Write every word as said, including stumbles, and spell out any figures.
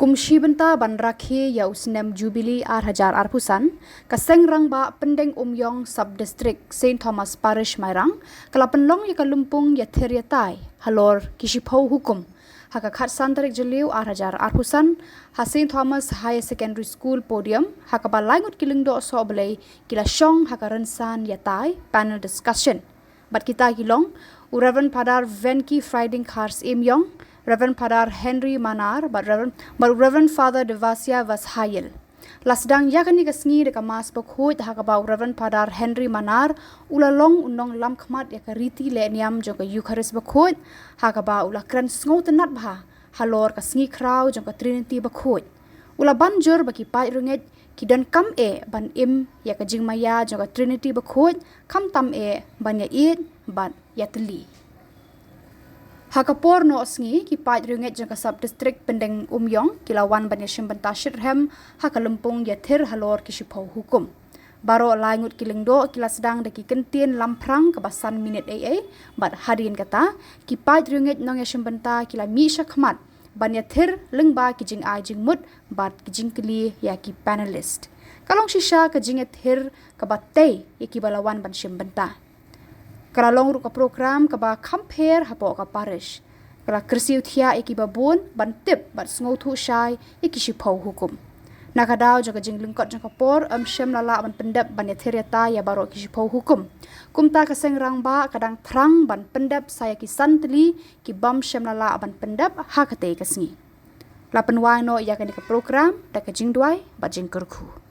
Kum shi bynta ban rakhe ïa u snem Jubilee ar hajar arphew san, ka Seng Rangbah Pyndengumiong Sub-District Saint Thomas Parish Mairang ka la pynlong ïa ka lympung ïathir ïatai halor ki shiphew hukum ha ka khatsan tarik Jylliew ar hajar arphew san ha Saint Thomas Higher Secondary School Podium, ha kaba lai ngut ki lyngdoh sohblei ki la shong ha ka rynsan ïatai, panel discussion. Bad kita ki long u Reverend Father Venki Friding Kharsyiem Ïong, Reverend Father Henry Manar, bad Reverend, bad u Reverend Father Devasia Vashaiel. La sdang ïa kane ka sngi da ka Mass bakhuid, ha kaba u Reverend Father Henry Manar u la long u nonglam khmat ïa ka riti leh niam jong ka Eucharist bakhuid, ha kaba u la kren sngewtynnad bha halor ka sngi khraw jong ka Trinity bakhuid. U la ban jur ba ki paid riewngeit ki donkam eh ban im ïa ka jingmaïa jong ka Trinity bakhuid, khamtam eh ban ïaieit bad ïatylli. Ha ka por noh sngi, ki paid riewngeit jong ka Sub-District Pyndengumiong ki la wan ban ïashim bynta shitrhem ha ka lympung ïathir halor ki shiphew hukum. Baroh lai ngut ki lyngdoh ki la sdang da ki kyntien lamphrang kaba san minit ei ei, bad hadien kata, ki paid riewngeit nongïashim bynta ki la mih shakhmat ban ïathir lyngba ki jingai jingmut bad ki jingkylli ïa ki panelist. Ka long shisha ka jingïathir kaba tei ïa kiba la wan ban shim bynta. Ka la long ruh ka program kaba kham pher hapoh ka parish. Ka la kyrsiew thiah ïa kiba bun ban tip bad sngewthuh shai ïa ki shiphew hukum. Na ka daw jong ka jinglyngkot jong ka por, ym shym la lah ban pyndep ban ïathir ïatai ïa baroh ki shiphew hukum. Kumta ka Seng Rangbah ka dang thrang ban pyndep sa ïa ki san tylli ki bym shym la lah ban pyndep ha katei ka sngi. La pynwai noh ïa kane ka program da ka jingduwai bad jingkyrkhu.